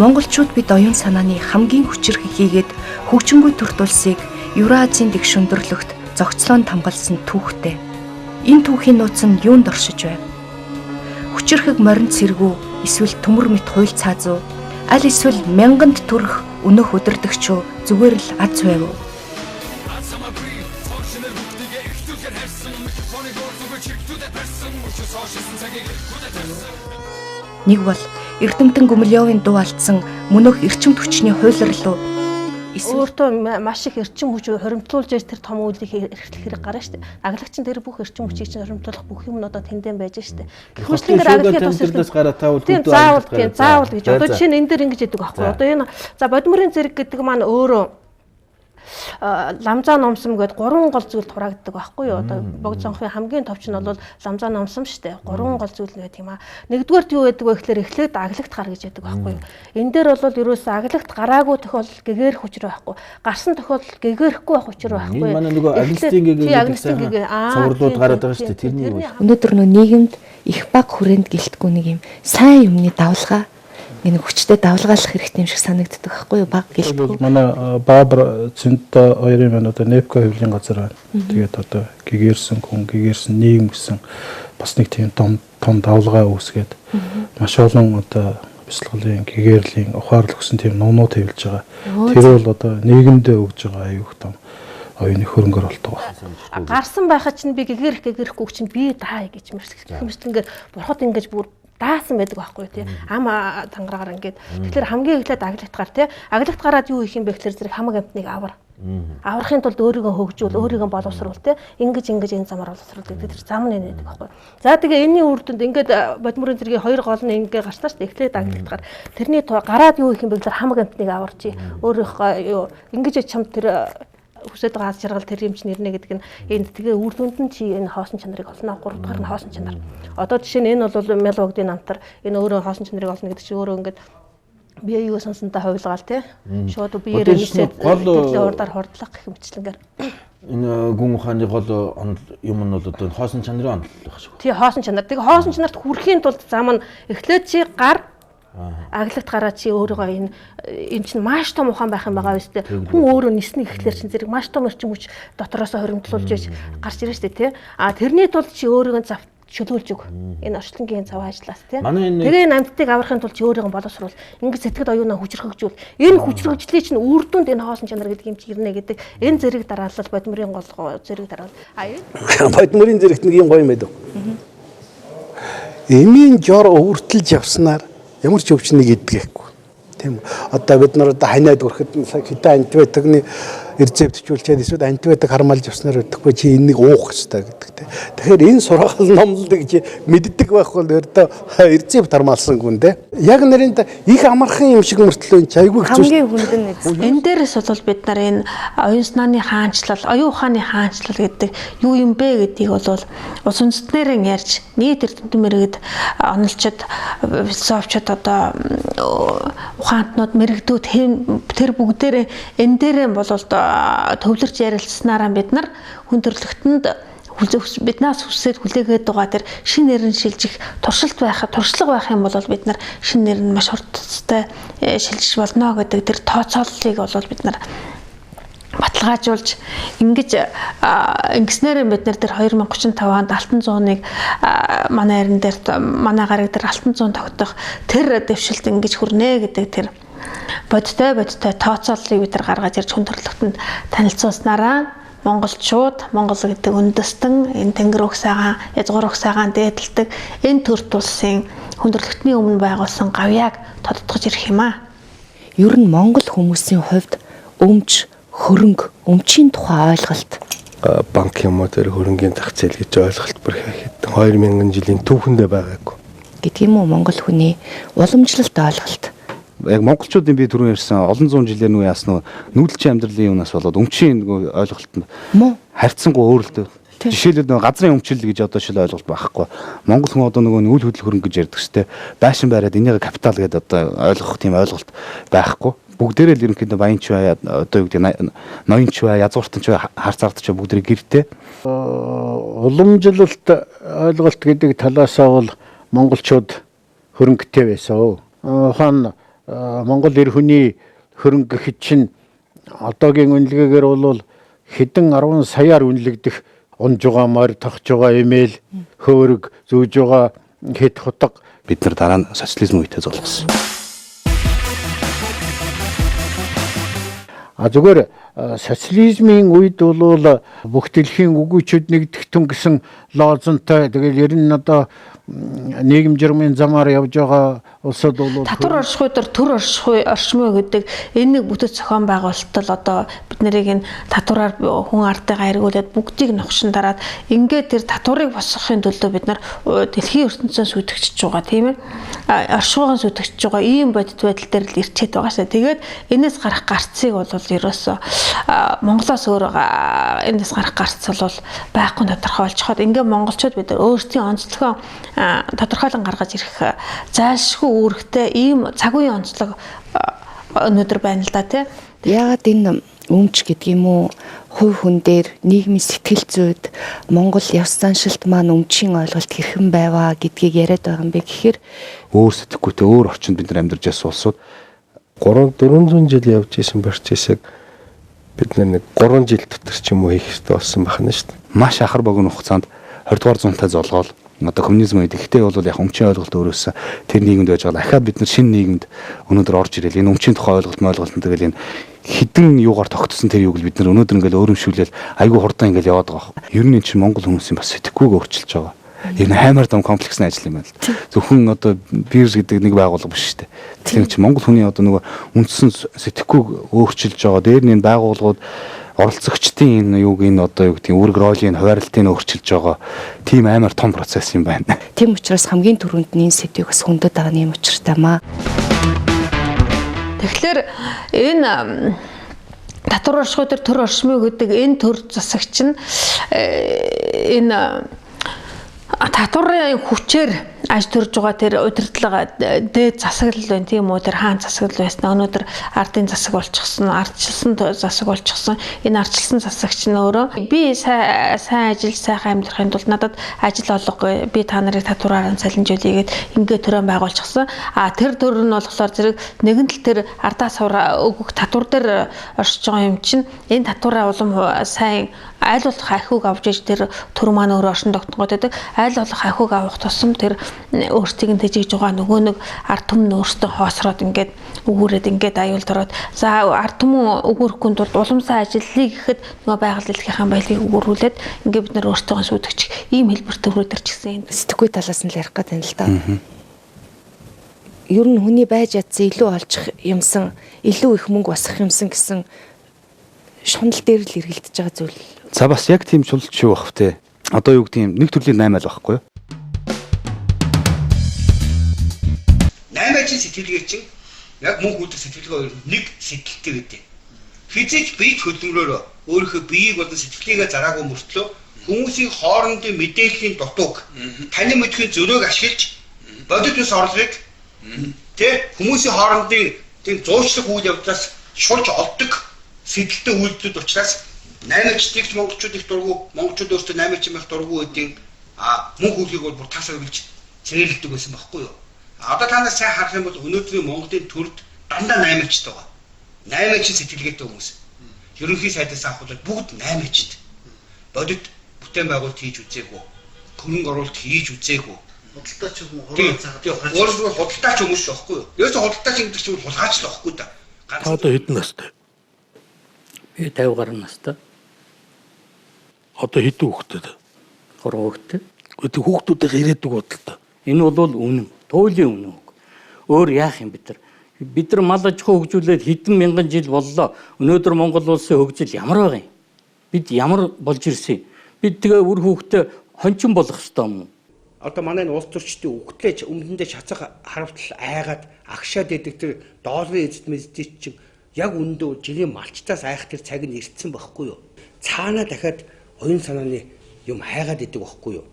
Монголчууд бид оюун санааны хамгийн хүчирхэг хийгээд хөгжингүй төрт улсыг Евразийн тэгш өндөрлөгт зохицлон тамгалсан түүхтэй. Энэ түүхийн нууц нь юунд оршиж байв? Хүчирхэг морин цэргүү эсвэл төмөр мэт хуйл цаазуу аль эсвэл мянганд төрөх өнөөх өдөрдөгч үү зүгээр л аз байв уу? Нэг бол Эрдэмтэн Гүмлёвийн дуу алдсан мөнөөх эрчим хүчний хуйлрал уу? Эсвэл Өөртөө маш их эрчим хүч хоримтлуулж яж тэр том үйлийг эрхлэх хэрэг гарна шүү дээ. Аглагч нь тэр бүх эрчим хүчийг чинь хоримтлуулах бүх юм нь одоо тэндэн байж шүү дээ. Гэх мэтлэнгээр аглагийн тус тэмдэглээс гараа та бол тийм заавал тийм заавал гэж. Одоо жишээ нь энэ дээр ингэж яддаг байхгүй. Одоо энэ за бодмөрийн зэрэг гэдэг маань өөрөө ламзаа номсом гээд гурван гол зүйл хураагддаг байхгүй юу? Одоо богд зонхын хамгийн товч нь бол ламзаа номсом шүү дээ. Гурван гол зүйл нь байдаг юм аа. Нэгдүгээрт юу байдаг вэ гэхээр эхлээд аглагт гар гэж байдаг байхгүй юу? Энэ дээр бол ерөөсөө аглагт гараагүй тохиолдол гэгэрэх учир байхгүй. Гарсан тохиолдолд гэгэрэхгүй байх учир байхгүй. Энэ манай нөгөө агнстын гэгээ агнстын гэгээ цувралууд гараад байгаа шүү дээ. Тэрний юу вэ? Өнөөдөр нөө нийгэмд их баг хүрээнд гэлтгүй нэг юм сайн юмны давлгаа нэг хүчтэй давлгаалах хэрэгтэй юм шиг санагддаг байхгүй юу? Баг гэлтгүй. Манай Баабар Цэнтэ хоёрын маань одоо Непко хэвлэлийн газар байна. Тэгээд одоо гэгэрсэн хүн, гэгэрсэн нийгэм гэсэн бас нэг тийм том том давлгаа үүсгээд маш олон одоо бясалгалын, гэгэрлийн ухаарлал өгсөн тийм номнууд хэвлэж байгаа. Тэр бол одоо нийгэмдээ өгж байгаа аюух том оюуны хөрөнгө оруулалт байгаа. Гарсан байхад чинь би гэгэрэх гэгэрэхгүй чинь би даа гэж мэрсэнгээр бурхад ингэж бүр даасан байдаг байхгүй тий. Ам тангараагаар ингээд. Тэгэхээр хамгийн эхлээд аглагт гар тий. Аглагт гараад юу хийх юм бэ гэхээр зэрэг хамаг амтныг авар. Аврахын тулд өөрийгөө хөгжүүл, өөрийгөө боловсруул тий. Ингэж ингэж энэ замаар боловсруул гэдэг тэр зам нь байдаг байхгүй. За тэгээ энэний үр дүнд ингээд бодмөрийн зэргийн хоёр гол нь ингээ гарснаа шүү дээ. Эхлээд аглагт гар. Тэрний гараад юу хийх юм бэ гэхээр хамаг амтныг аварч өөрийнхөө юу ингэж чам тэр хүсэж байгаа аз жаргал тэр юм чинь нэрнэ гэдэг нь энд тэгээ үр дүнд нь чи энэ хоосон чанарыг олно. Гурав дахь нь хоосон чанар. Одоо жишээ нь энэ бол мэл богдын намтар энэ өөрөө хоосон чанарыг олно гэдэг чи өөрөө ингээд бие юу сонсонтой хувилгаал тий. Шууд биеэр нисээд гэрлээ урдаар хурдлах гэх мэтчлэнгээр. Энэ гүн ухааны гол юм нь бол одоо хоосон чанарын онол байх шиг. Тий, хоосон чанар. Тэгээ хоосон чанарт хүрэхийн тулд зам нь эхлээд чи гар аглагт гараа чи өөрийгөө энэ энэ чинь маш том ухаан байх юм байгаа биз дээ. Хүн өөрөө нисний гэхлээр чинь зэрэг маш том эрчим хүч дотроосоо хоримтлуулж яж гарч ирнэ шүү дээ тий. А тэрний тулд чи өөрийгөө зав чөлөөлж өг. Энэ орчлонгийн цав ажиллаас тий. Тэгээ энэ амьтдыг аврахын тулд чи өөрийгөө боловсруул. Ингээд сэтгэл оюунаа хүчрхэгжүүл. Энэ хүчрхэгжлийг чинь үр дүнд энэ хоосон чанар гэдэг юм чи ирнэ гэдэг энэ зэрэг дараалал бодмөрийн гол зэрэг дараалал. А энэ бодмөрийн зэрэгт нэг юм гоё юм байдаг. Эмийн жор өвөртөлж явснаар ямар ч өвчнийг идгээхгүй. Тийм үү. Одоо бид нар одоо ханиад хүрэхэд хэдэн антибиотикны рецептжүүлчихэд эсвэл антибиотик хармаалж явснаар өгдөхгүй чи энэнийг уух ёстой гэдэг тийм. Тэгэхээр энэ сургаал номлолыг чи мэддэг байх бол ердөө рецепт хармаалсангүй нэ. Яг нэрэнд их амархан юм шиг мөртлөө энэ айгүй хэцүү. Хамгийн хүнд нь эзэн. Энэ дээрээс бол бид нар энэ оюун санааны хаанчлал, оюун ухааны хаанчлал гэдэг юу юм бэ гэдгийг бол улс үндэстнэрэн ярьж нийт эрдэмтэн мэрэгд онолчид, философчид одоо ухаантнууд, мэрэгдүүд тэр бүгдээрээ энэ дээрээ бол төвлөрч ярилцсанаараа бид нар хүн төрөлхтөнд биднээс хүсээд хүлээгээд байгаа тэр шин нэр нь шилжих туршилт байх, туршлага байх юм бол бид нар шин нэр нь маш хурдтай шилжиж болно гэдэг тэр тооцооллыг бол бид нар баталгаажуулж ингэж ингэснээр бид нар тэр 2035 онд алтан зууныг манай эрен дээр манай гараг дээр алтан зуун тогтох тэр дэвшилт ингэж хүрнэ гэдэг тэр бодтой тооцооллыг бид нар гаргаж ирж хүн төрөлхтөнд танилцуулснараа монголчууд Монгол гэдэг үндэстэн энэ тэнгэр угсаагаан язгуур угсаагаан дээдэлдэг энэ төрт улсын хүн төрөлхтний өмнө байгуулсан гавьяаг тодтогч ирэх юм аа. Ер нь монгол хүмүүсийн хувьд өмч хөрөнгө, өмчийн тухай ойлголт банк юм уу тэр хөрөнгийн зах зээл гэж ойлголт бүр хэдэн 2000 жилийн түүхэндээ байгаагүй гэдэг юм уу монгол хүний уламжлалт ойлголт. Яг монголчуудын би түрүүн ярьсан олон зуун жилээр нүү яасан уу нүүдэлчин амьдралын юунаас болоод өмчийн нөгөө ойлголт муу харьцангуй өөрөлдөө. Жишээлбэл нөгөө газрын өмчил гэж одоо шил ойлголт байхгүй. Монгол хүн одоо нөгөө үйл хөдлөх хөрөнгө гэж ярьдаг шүү дээ. Байшин бариад энийг капитал гэдээ одоо ойлгох тийм ойлголт байхгүй. Бүгдээрээ л ерөнхийдөө баянч бай, одоо юу гэдэг ноёнч бай, язгууртанч бай, харц ардч бай бүгдээрээ гэртэй. Уламжлалт ойлголт гэдэг талаасаа бол монголчууд хөрөнгөтэй байсан. Ухаан Монгол эр хүний хөрөнгө гэхэд чинь одоогийн үнэлгээгээр бол хэдэн 10 саяар үнэлэгдэх унж байгаа морь, тогтж байгаа эмээл, хөөрөг, зүүж байгаа хэд хутга бид нар дараа нь социализм үетэй золгосон. А зүгээр социализмын үед бол бүх дэлхийн үгүйчүүд нэгдэхтэн гэсэн лозунтай, тэгэл ер нь одоо нийгэм журмын замаар явж байгаа улсууд бол татвар оршихуй дээр төр оршихуй оршмой гэдэг энэ нэг бүтэц зохион байгуулалт л одоо бид нарыг энэ татвараар хүн ардыгаа эргүүлээд бүгдийг ногшин дараад ингээд тэр татварыг босгохын төлөө бид нар дэлхийн ертөнцийн сүйтгэж байгаа, тийм ээ, оршихуйн сүйтгэж байгаа ийм бодит байдал дээр л ирчээд байгаа шээ. Тэгээд энэс гарах гарцыг бол ерөөсөө Монголоос өөр энэс гарах гарц бол байхгүй тодорхой болчиход ингээд монголчууд бид нар өөрсдийн онцлогоо тодорхойлон гаргаж ирэх зайлшгүй үүрэгтэй ийм цаг үеийн онцлог өнөөдөр байна л да, тий. Яагаад энэ өмч гэдэг юм уу, хувь хүн дээр нийгмийн сэтгэл зүйд Монгол ёс заншилт маань өмчийн ойлголт хэрхэн байваа гэдгийг яриад байгаа юм бэ гэхээр өөр сэтгэхүйтэй өөр орчинд бид нар амьдарч байсан улсууд 3-400 жил явж исэн процессыг бид нэг 3 жил дотор ч юм уу хийх хэрэгтэй болсон байна шүү дээ. Маш ахар богино хугацаанд 20 дугаар зуунтай золгоол одоо коммунизм үед ихтэй бол яг өмчийн ойлголт өөрөөсөө тэр нийгэмд байж байгаа. Ахаад бид нар шинэ нийгэмд өнөөдөр орж ирэл энэ өмчийн тухай ойлголт мойлголт тэгэл энэ хідэн юугаар тогтсон тэр юуг л бид нар өнөөдөр ингээл өөрөмшүүлэл айгүй хурдан ингээл яваад байгаа байхгүй. Ер нь энэ чинь Монгол хүмүүсийн бас сэтгэхүйг өөрчилж байгаа. Энэ хаймар том комплексны ажил юм байна л. Зөвхөн одоо бирж гэдэг нэг байгууллага биш шүү дээ. Тэгэхээр чи Монгол хүний одоо нөгөө үндсэн сэтгэхүйг өөрчилж байгаа. Дээр нь энэ байгууллагууд оролцогчдын энэ юуг энэ одоо юу гэдэг үүрэг ролын хуваарлтыг өөрчилж байгаа тийм амар том процесс юм байна. Тийм учраас хамгийн түрүүнд нь энэ сэдвийг бас хүндэд байгаа нь юм учиртай маа. Тэгэхээр энэ татвар оршихуй дээр төр оршмой гэдэг энэ төр засагч нь энэ татварын хүчээр аж төрж байгаа тэр удирдлага дээд засаглал байна, тийм үү, тэр хаан засаглал байсан. Өнөөдөр ардын засаг болчихсон, ардчилсан засаг болчихсон. Энэ ардчилсан засагч нь өөрөө би сайн ажил, сайхан амьдрахын тулд надад ажил олгогүй, би та нарыг татвараар салинжуулъя гэд ингээд төрөн байгуулчихсан. А тэр төр нь болохоор зэрэг нэгэн тал тэр ардаа сувраа өгөх татвар дээр оршиж байгаа юм чинь энэ татвараа улам сайн аль болох ахиуг авч иж тэр төр маань өөрөө оршин тогтногод байдаг. Аль болох ахиуг авах тусам тэр өөрсдийг нь тэжээж байгаа нөгөө нэг ард түмэн өөрсдөө хоосроод ингээд өгүүрээд ингээд аюулд ороод за ард түмэн өгүүрэхгүй тулд улам сайн ажиллая гэхэд нөгөө байгаль дэлхийнхаа баялагийг өгүүрүүлээд ингээд бид нар өөрсдөө сүйтгэж ийм хэлбэр төврөө төр ч гэсэн сэтгэхүй талаас нь л ярих гэдэг юм л да. Ер нь хүний байж ядсан илүү олчих юмсан, илүү их мөнгө босгох юмсан гэсэн шунал дээр л эргэлдэж байгаа зүйл. За бас яг тийм чулч юу бах вэ? Одоо юу гэдэг юм нэг төрлийн 8 айл байхгүй юу? 8 айлын сэтгэлгээ чинь яг мөнх үлдэх сэтгэлгээ хоёр нэг сэтэлтэй гэдэг. Хизээч бие хөдөлмөрөөр өөрийнхөө биеийг болон сэтгэлгээгээ зараагүй мөртлөө хүмүүсийн хоорондын мэдээллийн дутууг танин мэдхийн зөрөөг ашиглаж бодит ус орлогыг тэ хүмүүсийн хоорондын тийм зуучлах үйл явдлаас шулж олдог сэтэлтэй үйлдэлүүд учраас наймылчдыг ч монголчууд их дургу, монголчууд өөрсдөө наймылч юм их дургу гэдгийг мөнх үлгийг бол бүр тасаа үргэлж цэнэрлэдэг байсан байхгүй юу? Одоо та нар сайн харах юм бол өнөөдрийн Монголын төрд дандаа наймылчд байгаа. Наймылчин сэтгэлгээтэй хүмүүс. Ерөнхий сайдаас авах бол бүгд наймылчд. Бодит бүтээн байгуулалт хийж үзээгүй. Хөрөнгө оруулалт хийж үзээгүй. Худалдаач хүмүүс хурдан цагт. Өөрөөр худалдаач хүмүүс шүү байхгүй юу? Ерөөсөө худалдаач гэдэг чинь хулгайч л байхгүй да. Та одоо хэдэн настай? Би 50 гаруй настай. Одоо хэдэн хүүхэдтэй? 3 хүүхэдтэй. Гэхдээ хүүхдүүдийн ирээдүг бодолтой. Энэ бол үнэн. Туйлын үнэн үг. Өөр яах юм бид нар? Бид нар мал аж ахуй хөгжүүлээд хэдэн мянган жил боллоо. Өнөөдөр Монгол улсын хөгжил ямар байгаа юм? Бид ямар болж ирсэн юм? Бид тэгээ үр хүүхдээ хончин болох ёстой юм уу? Одоо манай энэ улс төрчдийн үгтлээж өмнөдөө шацах харавтал айгаад агшаад идэг тэр долларын эзэд мэздий чинь яг үүндээ жилийн малчтаас айх тэр цаг нь ирсэн байхгүй юу? Цаанаа дахиад оюун санааны юм хайгаад идэг байхгүй юу?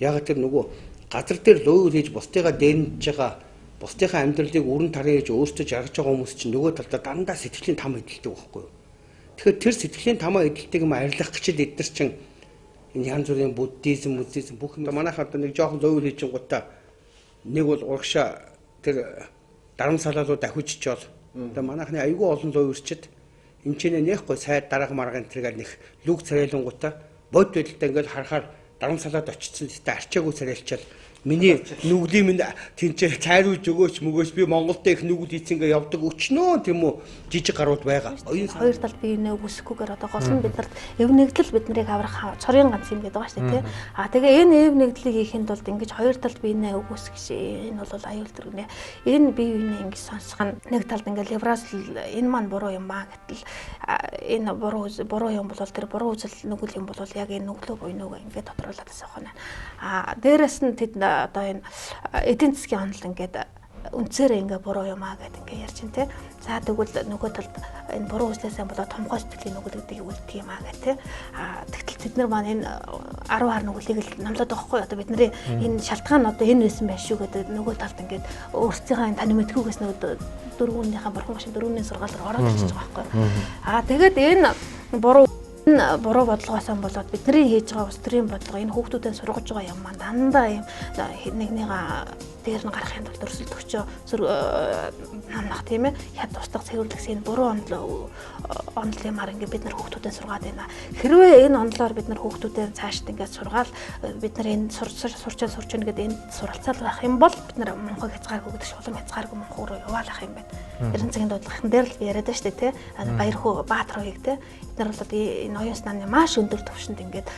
Яг тэр нөгөө газар дээр луйвар хийж бусдыгаа дээрнж байгаа, бусдынхаа амьдралыг өрн тарын хийж өөрсдөө жаргаж байгаа хүмүүс чинь нөгөө талдаа дандаа сэтгэлийн там эдэлдэг байхгүй юу? Тэгэхээр тэр сэтгэлийн тамаа эдэлдэг юм арилгах гэж л эдгээр чинь энэ янз бүрийн буддизм, буддизм бүх юм. Манайх одоо нэг жоохон луйвар хийж гутаа нэг бол урагшаа тэр Дарамсалаа руу дахижчоол. Одоо манайхны айгүй олон луйварчид энэ ч нээхгүй сайд дарга марга энэ тэргээл нэх лүг царайлангуудаа бод байдалтай ингээл харахаар дарамсалаад очсон гэхдээ арчаагүй царайлчаал миний нүглийн минь тэнцээ цайруулж өгөөч мөгөөч би Монголд их нүгэл хийцэн ингээ явдаг өчнөө тийм үү жижиг гарууд байгаа. Хоёр талд бие биенээ үгүйсэхгүйгээр одоо гол нь бид нарт эв нэгдэл бид нарыг аврах цорын ганц юм гэдэг байгаа шүү дээ тий. А тэгээ энэ эв нэгдлийг хийхэд тулд ингэж хоёр талд биенээ үгүйсэх шээ. Энэ бол аюул дөргөнэ. Энэ бие биенээ ингэж сонсох нь нэг талд ингээ либерал энэ маань буруу юм аа гэтэл энэ буруу юм бол тэр буруу үзэл нүгэл юм бол яг энэ нүглөө буйнууг ингээ тодруулаад асуух нь. А дээрэс нь тэд одоо энэ эдийн засгийн онол ингээд үндсээрээ ингээ буруу юм аа гэд ингээ ярьж байна те. За тэгвэл нөгөө талд энэ буруу үзлээсээ болоод томгой сэтгэлийн нүгэл гэдэг үлддэг юм аа гэх те. А тэгтэл тэд нар маань энэ 10 хар нүгэлийг л номлоод байгаа хгүй одоо бидний энэ шалтгаан одоо энэ байсан байх шүү гэдэг нөгөө талд ингээд өөрсдийнхээ энэ тань мэдхүүгээс нөгөө дөрвөнийхээ бурхан гашин дөрвөний сургаал руу ороод ирчихэж байгаа байхгүй. А тэгээд энэ буруу бодлогоос болоод бидний хийж байгаа улс төрийн бодлого энэ хүүхдүүдэд сургаж байгаа юм маань дандаа юм нэгнийгаа дээр нь гарахын тулд өрсөлдөгчөө намнах тийм ээ хяд туслах цэвэрлэх энэ буруу онол юмар ингээд бид нар хүүхдүүдэд сургаад байна. Хэрвээ энэ онолоор бид нар хүүхдүүдэд цаашд ингээд сургаал бид нар энэ сурч гэдэг энэ суралцаал байх юм бол бид нар мунхаг хязгааргүй гэдэг шулам хязгааргүй мунхаг руу яваалах юм байна. 90 цагийн дуудлагын дээр л би яриад байна шүү дээ тий. Баярхүү Баатар хоёыг тий. Бид нар бол энэ оюун санааны маш өндөр түвшинд ингээд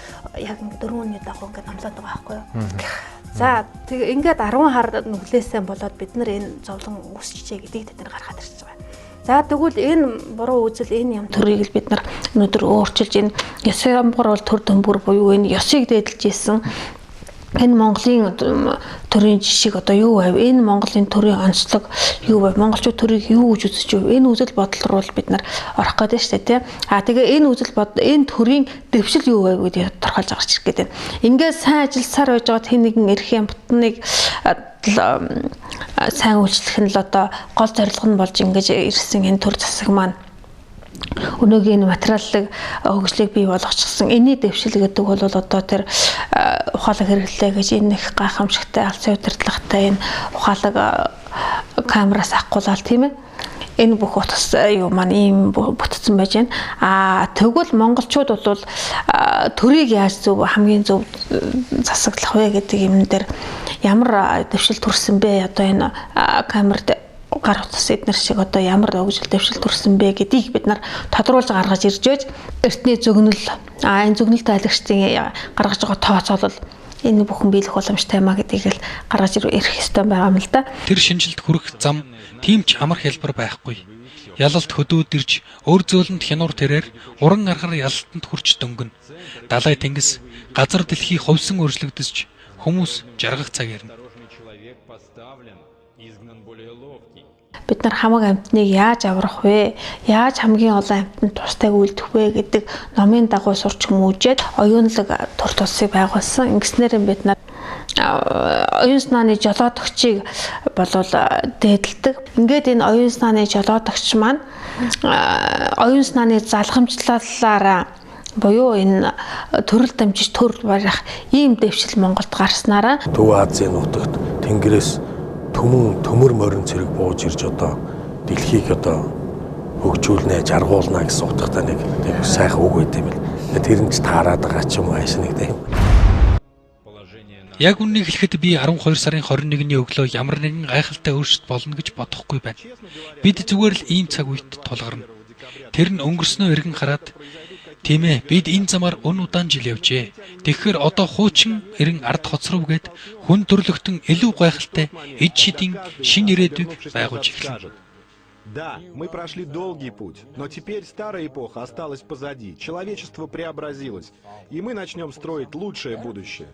яг ингээд дөрвөний дагуу ингээд номлоод байгаа байхгүй юу. За тэг ингээд 10 хар нүглээсээ болоод бид нар энэ зовлон үүсчихэ гэдгийг тэд нар гаргаад ирж байгаа. За тэгвэл энэ буруу үзэл энэ юм төрийг л бид нар өнөөдөр өөрчилж энэ ёс ямгар бол төр төмбөр буюу энэ ёсыг дээдэлж исэн энэ Монголын төрийн жишг одоо юу байв? Энэ Монголын төрийн онцлог юу байв? Монголчууд төрийг юу гэж үзэж байв? Энэ үзэл бодол руу бид нар орох гэдэг шүү дээ, тий. А тэгээ энэ үзэл бодол, энэ төрийн дэвшил юу байв гэдгийг тодорхойлж гарч ирэх гэдэг. Ингээд сайн ажилласаар байж байгаа хэн нэгэн эрхийн бутныг сайн үйлчлэх нь л одоо гол зорилго нь болж ингэж ирсэн энэ төр засаг маань өнөөгийн материаллык хөгжлийг бий болгочихсон. Энийн дэвшил гэдэг бол одоо тэр ухаалаг хэрэглээ гэж энэ их гайхамшигтай алсын удирдлагатай энэ ухаалаг камераас авахгүйлал тийм ээ. Энэ бүх утас юу маань ийм бүтцэн байж байна. Аа тэгвэл монголчууд бол төрийг яаж зөв хамгийн зөв засаглах вэ гэдэг юм дээр ямар дэвшил төрсөн бэ? Одоо энэ камерт гар утас эднэр шиг одоо ямар хөгжил дэвшил төрсөн бэ гэдгийг бид нар тодруулж гаргаж ирж байж эртний зөгнөл энэ зөгнөлт аялагчдын гаргаж байгаа тооцоолол энэ бүхэн биелэх боломжтой юм а гэдгийг л гаргаж ирэх ёстой байгаа юм л да. Тэр шинжилд хүрэх зам тийм ч амар хялбар байхгүй. Ялалт хөдөөд ирж өөр зөөлөнд хянуур тэрээр уран аргаар ялалтанд хүрч дөнгөнө. Далай тэнгис газар дэлхий ховсон өөрчлөгдөж хүмүүс жаргах цаг ирнэ. Бид нар хамаг амьтныг яаж аврах вэ? Яаж хамгийн олон амьтанд тустай үйлдэх вэ гэдэг номын дагуу сурч хүмүүжээд оюунлаг төр тусыг байгуулсан. Ингэснээр бид нар оюун санааны жолоодогчийг болвол дээдэлдэг. Ингээд энэ оюун санааны жолоодогч маань оюун санааны залхамжлалаараа буюу энэ төрөл дамжиж төр барих ийм дэвшил Монголд гарснараа Төв Азийн нутагт тэнгэрээс төмөн төмөр морин цэрэг бууж ирж одоо дэлхийг одоо хөгжүүлнэ, жаргуулна гэсэн утгатай нэг тийм сайхан үг байт юм л. Тэр нь ч таарад байгаа ч юм уу ааш нэг тийм. Яг үннийг хэлэхэд би 12 сарын 21-ний өглөө ямар нэгэн гайхалтай өөрчлөлт болно гэж бодохгүй байна. Бид зүгээр л ийм цаг үед тулгарна. Тэр нь өнгөрснөө эргэн хараад тийм ээ бид энэ замаар өн удаан жил явжээ. Тэгэхээр одоо хуучин эрен ард хоц руу гээд хүн төрлөختөн илүү гайхалтай эд шидийн шинэ ирээдүйг байгуулж эхэлнэ. Да, мы прошли долгий путь, но теперь старая эпоха осталась позади. Человечество преобразилось, и мы начнем строить лучшее будущее.